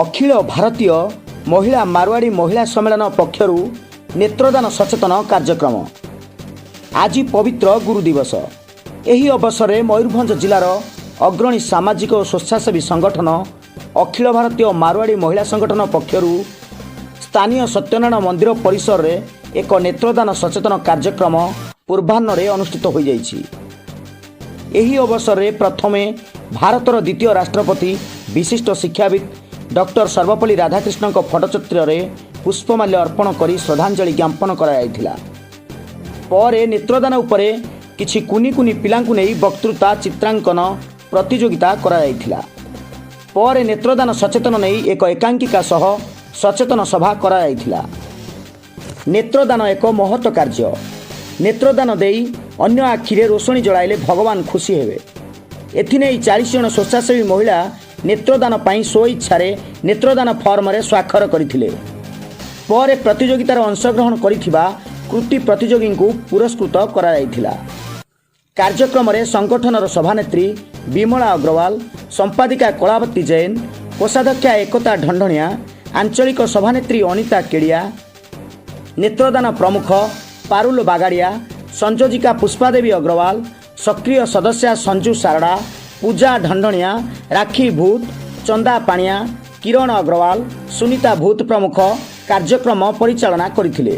ଅଖିଳ ଭାରତୀୟ ମହିଳା ମାରୱାଡ଼ି ମହିଳା ସମ୍ମେଳନ ପକ୍ଷରୁ ନେତ୍ରଦାନ ସଚେତନ କାର୍ଯ୍ୟକ୍ରମ। ଆଜି ପବିତ୍ର ଗୁରୁ ଦିବସ। ଏହି ଅବସରରେ ମୟୂରଭଞ୍ଜ ଜିଲ୍ଲାର ଅଗ୍ରଣୀ ସାମାଜିକ ଓ ସ୍ୱେଚ୍ଛାସେବୀ ସଂଗଠନ ଅଖିଳ ଭାରତୀୟ ମାରୱାଡ଼ି ମହିଳା ସଂଗଠନ ପକ୍ଷରୁ ସ୍ଥାନୀୟ ସତ୍ୟନାରାୟଣ ମନ୍ଦିର ପରିସରରେ ଏକ ନେତ୍ରଦାନ ସଚେତନ କାର୍ଯ୍ୟକ୍ରମ ପୂର୍ବାହ୍ନରେ ଅନୁଷ୍ଠିତ ହୋଇଯାଇଛି। ଏହି ଅବସରରେ ପ୍ରଥମେ ଭାରତର ଦ୍ୱିତୀୟ ରାଷ୍ଟ୍ରପତି, ବିଶିଷ୍ଟ ଶିକ୍ଷାବିତ୍ ଡକ୍ଟର ସର୍ବପଲ୍ଲୀ ରାଧାକୃଷ୍ଣଙ୍କ ଫଟୋଚିତ୍ରରେ ପୁଷ୍ପମାଲ୍ୟ ଅର୍ପଣ କରି ଶ୍ରଦ୍ଧାଞ୍ଜଳି ଜ୍ଞାପନ କରାଯାଇଥିଲା। ପରେ ନେତ୍ରଦାନ ଉପରେ କିଛି କୁନି କୁନି ପିଲାଙ୍କୁ ନେଇ ବକ୍ତୃତା, ଚିତ୍ରାଙ୍କନ ପ୍ରତିଯୋଗିତା କରାଯାଇଥିଲା। ପରେ ନେତ୍ରଦାନ ସଚେତନ ନେଇ ଏକ ଏକାଙ୍କିକା ସହ ସଚେତନ ସଭା କରାଯାଇଥିଲା। ନେତ୍ରଦାନ ଏକ ମହତ କାର୍ଯ୍ୟ। ନେତ୍ରଦାନ ଦେଇ ଅନ୍ୟ ଆଖିରେ ରୋଷଣୀ ଜଳାଇଲେ ଭଗବାନ ଖୁସି ହେବେ। ଏଥିନେଇ 40 ଜଣ ସ୍ୱେଚ୍ଛାସେବୀ ମହିଳା ନେତ୍ରଦାନ ପାଇଁ ସ୍ୱଇଚ୍ଛାରେ ନେତ୍ରଦାନ ଫର୍ମରେ ସ୍ୱାକ୍ଷର କରିଥିଲେ। ପରେ ପ୍ରତିଯୋଗିତାରେ ଅଂଶଗ୍ରହଣ କରିଥିବା କୃତି ପ୍ରତିଯୋଗୀଙ୍କୁ ପୁରସ୍କୃତ କରାଯାଇଥିଲା। କାର୍ଯ୍ୟକ୍ରମରେ ସଂଗଠନର ସଭାନେତ୍ରୀ ବିମଳା ଅଗ୍ରୱାଲ, ସମ୍ପାଦିକା କଳାବତୀ ଜୈନ, କୋଷାଧ୍ୟକ୍ଷା ଏକତା ଢଣ୍ଡଣିଆ, ଆଞ୍ଚଳିକ ସଭାନେତ୍ରୀ ଅନିତା କେଡ଼ିଆ, ନେତ୍ରଦାନ ପ୍ରମୁଖ ପାରୁଲ ବାଗାଡ଼ିଆ, ସଂଯୋଜିକା ପୁଷ୍ପାଦେବୀ ଅଗ୍ରୱାଲ, ସକ୍ରିୟ ସଦସ୍ୟା ସଞ୍ଜୁ ସାରଡ଼ା, ପୂଜା ଢଣ୍ଡଣିଆ, ରାକ୍ଷୀ ଭୂତ, ଚନ୍ଦା ପାଣିଆ, କିରଣ ଅଗ୍ରୱାଲ, ସୁନିତା ଭୂତ ପ୍ରମୁଖ କାର୍ଯ୍ୟକ୍ରମ ପରିଚାଳନା କରିଥିଲେ।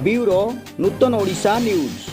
ବ୍ୟୁରୋ, ନୂତନ ଓଡ଼ିଶା ନ୍ୟୁଜ୍।